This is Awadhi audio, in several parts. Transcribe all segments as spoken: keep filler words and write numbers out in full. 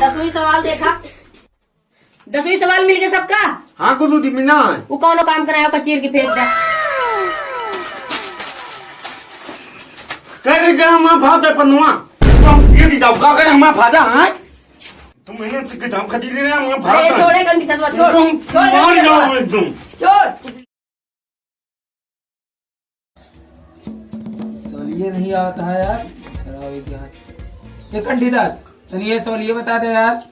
दसवीं सवाल देखा। दसवीं सवाल मिल गए सबका? हाँ गुरुजी, मिला है। वो कौनो काम करायो का चीर के फेंक दे। कह रहे जा हमारा भात है पन्नुआ। तुम ये दी जाओ, का करे हमारा भाजा है? तुम इन्हें से किताब खरीद रहे हैं, हमारा भात अरे है। छोड़े कंठी तत्वा, छोड़। तुम छोड़ मार कंठी जाओ तत्वा। एकदम। छोड़। सवालिया नहीं आवत है यार। कराओ एक बार। ये कंठीदास, तनी ये सवालिया बता दे यार।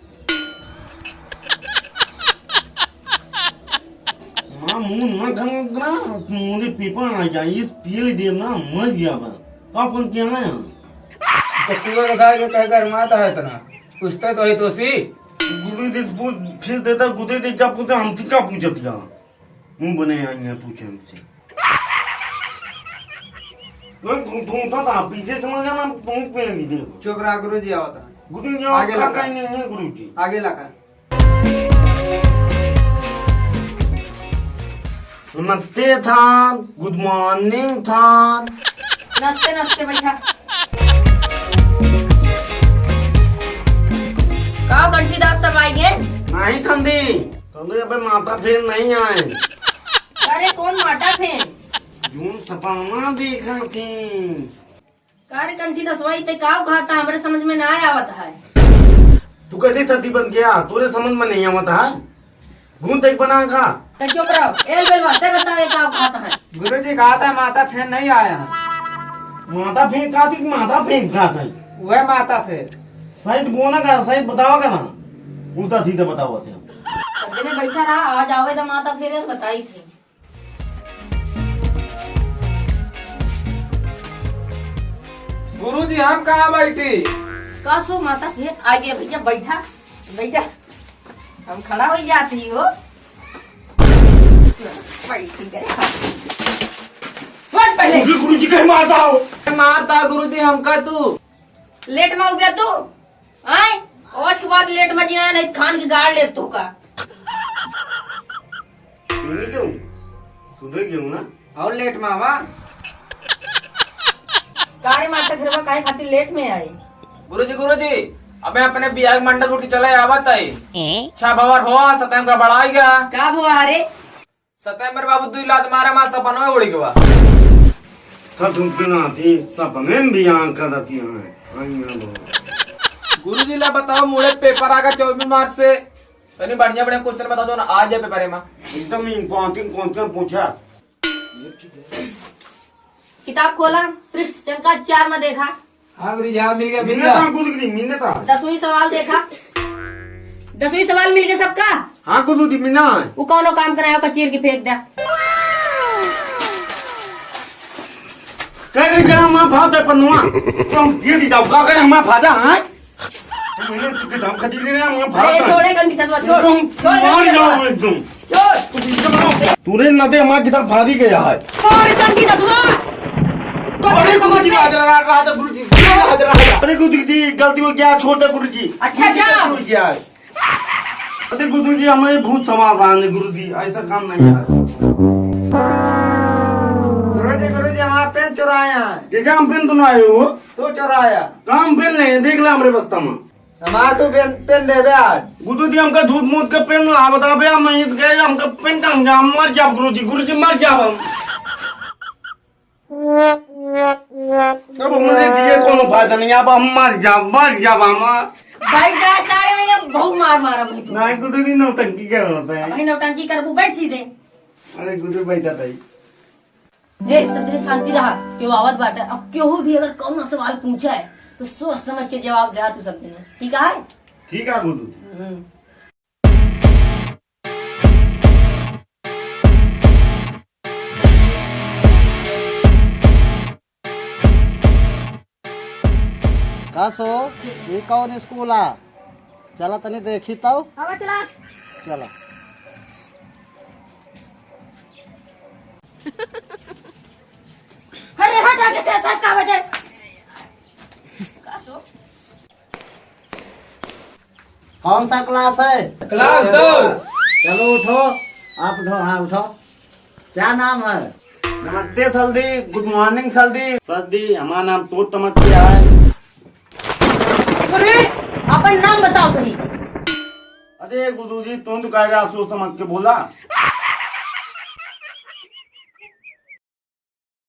हाँ, मुंह ना गंगना, मुझे पीपा ना जाए, इस पीले देव ना मर गया बा। तो अपन क्या है? चक्कू का दिखा के कह कर माता है इतना। पूछता तो है तो सी। गुदे दे पूछ, फिर देता गुदे दे जा पूछे, हम ठीक का पूछत का? मुंह बने आई है पूछे हमसे। मैं घू-, घूमता था, पीछे चला जाना, मुंह पे नहीं दे। चुप रहा गुरुजी, आवता। गुदे जाओ, आगे का लगा। कहीं नहीं है गुरुजी। आगे लगा। नमस्ते थान, good morning थान। नमस्ते, नमस्ते, बैठा। का कंठीदास सब आइगे? नहीं थंदी, थंदी अबे माता फेर नहीं आए। अरे कौन माता फेर? जून सपना देखा थी। का रे कंठी दसवाई, ते का कहता, हमरे समझ में ना आवत है। तू कैसे छाती बन गया, तोरे समझ में नहीं आवत है। घूम देख बना का। ते चुप रहो। ए बेलवा, ते बताओ, ये का कहता है? गुरुजी कहता है, माता फेर नहीं आया है। माता फेर का थी, माता फेर का था? वह माता फेर। सही तो बोला का, सही बतावा का ना। उल्टा सीधा बतावा थे। तब जने बैठा रहा, आज आवे तो माता फेर बताई थी। गुरुजी, हम कहाँ बैठी? का सो माता फेर आ गया भैया, बैठा, बैठा। हम खड़ा हो जाती हो। बैठी गए। उठ पहले। गुरुजी, गुरुजी, कहीं मारता हो। मारता गुरुजी हमका तू। लेट में हो गया तू। आय, आज के बाद लेट में जीना, नहीं खान के गाड़ लेब तोहका। सुधर गयो ना? और लेट में आवा। का रे माता फेरवा, काहे खातिर लेट में आई? गुरुजी, गुरुजी, अबे अपने बियाह के मंडप उठ के चले आवत है। अच्छा भवर भवा, सतैम का बड़ा आइगा। का भवा रे? सत्येंद्र बाबू दुई लात मारा, मार सपनवा उड़ गवा। था तुम के नाती सपने में भी आंख का दती हैं। आई ना बोल। गुरुजी ला बताओ, मुड़े पेपर आगा चौबीस मार्च से। तनी बढ़िया बढ़िया क्वेश्चन बताओ जो ना आ जाए पेपर में। एकदम important question पूछा। किताब खोला, पृष्ठ संख्या चार में देखा। हाँ गुरुजी, हाँ, मिल गया, मिल मिलने गया। था, गुरुजी, मिलने था। दसवीं सवाल देखा। दसवीं सवाल मिल गया सबका? हाँ गुरुजी, मिलना है। वो कौनो काम करायो का चीर के फेंक दे। कह रहे जा हमारा भात है पन्नुआ। तुम ये दी जाओ, का करे हमारा भाजा है? तुम इन्हें से किताब खरीद रहे हैं, हमारा भात अरे है। छोड़े कंठी तत्वा, छोड़। तुम छोड़ मार कंठी जाओ तत्वा। एकदम। छोड़। तूने ना दे, हमारा किताब भारी गया है। छोड़ कंठी तत्वा। अरे गुरुजी, राज, राज, राज, गुरुजी, राज, राज। अरे गुरुजी, गलती हो गया, छोड़ दे गुरुजी। अच्छा, गुरुजी, जाओ। गलती हो गया है। अरे गुरुजी, हमें भूत सवार आने गुरुजी, ऐसा काम नहीं है। गुरुजी, गुरुजी, हमारा पेन चुराया है। ये क्या हम पेन तुम आए हो? तू चुराया। काम पेन नहीं, देख ले हमारे बस्ता में। हमार तू पेन, पेन देबे आज। गुदू दी हमका झूठ मूठ के पेन ला बताबे, हम ईद गए, हमका पेन का हम जा, मर जाब गुरुजी, गुरुजी मर जाब हम। अब हमरे दिए कोनो फायदा नहीं, अब हम मर जाब, मर जाब हम। बैठ जा सारे में, अब बहुत मार मारा भाई तू। नहीं गुदू दी नौटंकी क्या होता है? भाई नौटंकी करबू, बैठ सीधे। अरे गुदू बैठा था। ए, सब जने शांति रहा, केहू आवत बाटे। अब केहू भी अगर कौनो सवाल पूछे, तो सोच समझ के जवाब दे तू सब जने, ठीक है? ठीक है, गुदू। हम्म। का सो, ई कौन स्कूल आ? चला तनी देखी तौ। आवा चला। चला। अरे हट आगे से, साहब का वजह। का सो? कौन सा क्लास है? क्लास दस। चलो उठो, आप उठो, हाँ उठो। क्या नाम है? नमस्ते सर जी, good morning सर जी। सर जी, हमारा नाम तोत तमस्या है। अरे, अपन नाम बताओ सही। ए गुरुजी, तू तो कह रहा सोच समझ के बोला।